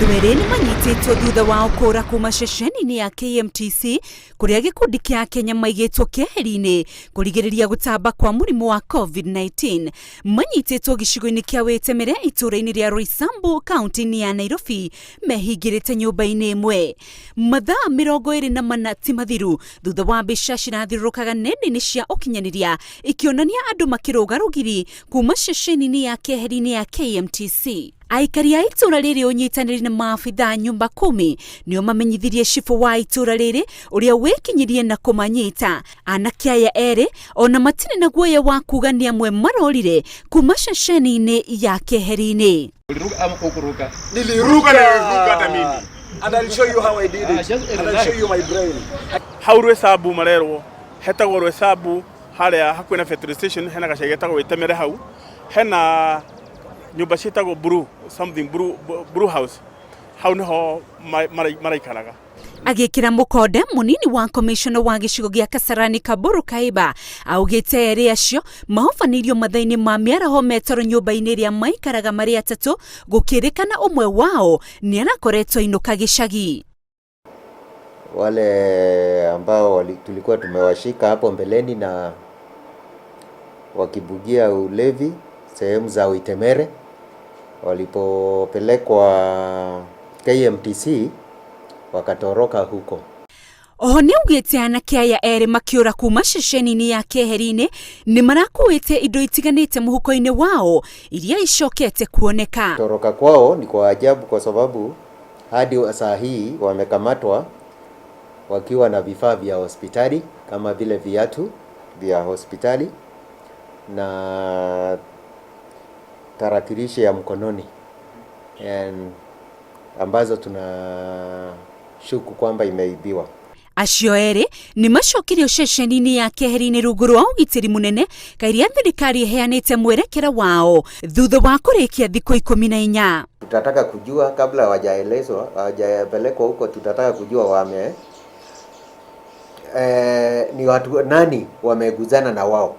Andũ erĩ nĩ manyitĩtwo thutha wao kũra kuma ceceni-inĩ ya KMTC kũrĩa gĩkundi kĩa Akenya maigĩtwo keheri-inĩ kũrigĩrĩria gũtamba kwa mũrimũ wa COVID-19. Manyitĩtwo gĩcigo-inĩ kĩa Wĩtemere itũũra-inĩ rĩa Roysambu kaunti-inĩ ya Nairobi mehingĩrĩte nyũmba-inĩ ĩmwe. Mathaa 24 ti mathiru thutha wa mbica cirathiũrũrũkaga nenda-inĩ cia ũkinyanĩria ikĩonania andũ makĩrũga rũgiri kuma ceceni-inĩ ya keheri-inĩ ya KMTC. Aikari a itũra rĩrĩ ũnyitanĩri na maabitha nyumba kumi nĩo mamenyithirie cibũ wa itũra rĩrĩ ũrĩa wĩkinyirie na kũmanyita. Anake aya erĩ ona matirĩ na guoya wa kuga nĩ amwe marorire kuma ceceni-inĩ ya keheri-inĩ. Uliruka ama hukuruka? Niliruka na niliruka hata mimi. And I'll show you how I did Ah, it. just And I'll relax. show you my brain. Hau Rwesambu marerwo hetagwo Rwesambu haria hakuhĩ na petrol station, hena gacagi getagwo Wĩtemere, hau hena nyũmba ciĩtagwo Blue something, Blue, Blue House, hau niho maraikaraga. Agĩkĩra mũkonde mũnini wa komishona wa gĩcigo gĩa Kasarani Kaburu Kaiba augĩte erĩ acio mahobanĩirio mathaa-inĩ ma mĩaraho metoro nyũmba-inĩ ĩrĩa maikaraga marĩ atatũ, gũkĩrĩkana ũmwe wao nĩ arakoretwo ainũka gĩcagi. Wale ambao tulikuwa tumewashika hapo mbeleni na wakibugia ulevi sehemu za Uitemere, walipopelekwa KMTC wakatoroka huko. Oho nĩ augĩte anake aya erĩ makĩũra kuma ceceni-inĩ ya keheri-inĩ nĩ marakuĩte indo itiganĩte mũhuko-inĩ wao iria icokete kuoneka. Toroka kwao ni kwa ajabu kwa sababu hadi saa hii wamekamatwa wakiwa na vifaa vya hospitali kama vile viatu vya hospitali na tarakilishi ya mkononi and ambazo tunashuku kwamba imeibiwa. Acio erĩ nĩ macokirio ceceni-inĩ ya keheri-inĩ rungu rwa ũgitĩri mũnene kairia thirikari ĩheanĩte mwerekera wao thutha wa kũrĩkia thikũ 14. Tutataka kujua kabla hawajaelezwa, hawajapelekwa huko, tutataka kujua wame ni watu nani wameguzana na wao.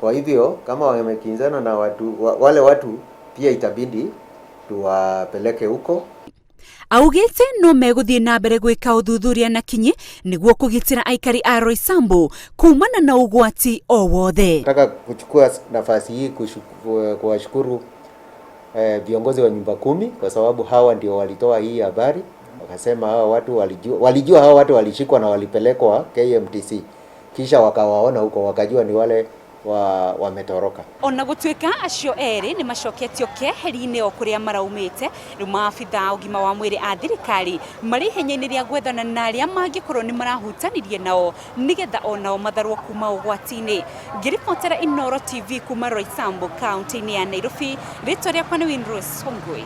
Kwa hivyo kama wamekinzana na watu wale watu pia itabidi tuwapeleke huko. Augĩte no megũthiĩ na mbere gwĩka ũthuthuria na kinyi nĩguo kũgitĩra aikari a Roysambu kumana na ũgwati o wothe. Nataka kuchukua nafasi hii kuwashukuru viongozi wa nyumba kumi kwa sababu hawa ndio walitoa hii habari, wakasema hawa watu walijua hawa watu walishikwa na walipelekwa KMTC, kisha wakawaona huko wakajua ni wale wametoroka. Ona gũtuĩka acio erĩ nĩ macoketio keheri-inĩ o kũrĩa maraumĩte, rĩu maabitha a ũgima wa mwĩrĩ a thirikari marĩ ihenya-inĩ rĩa gwethana na arĩa mangĩkorwo nĩ marahutanirie nao nĩgetha onao matharwo kuma ũgwati-inĩ. Ngĩribotera Inooro TV kuma Roysambu kaunti-inĩ ya Nairobi, rĩtwa rĩakwa nĩ Winrose Wangui.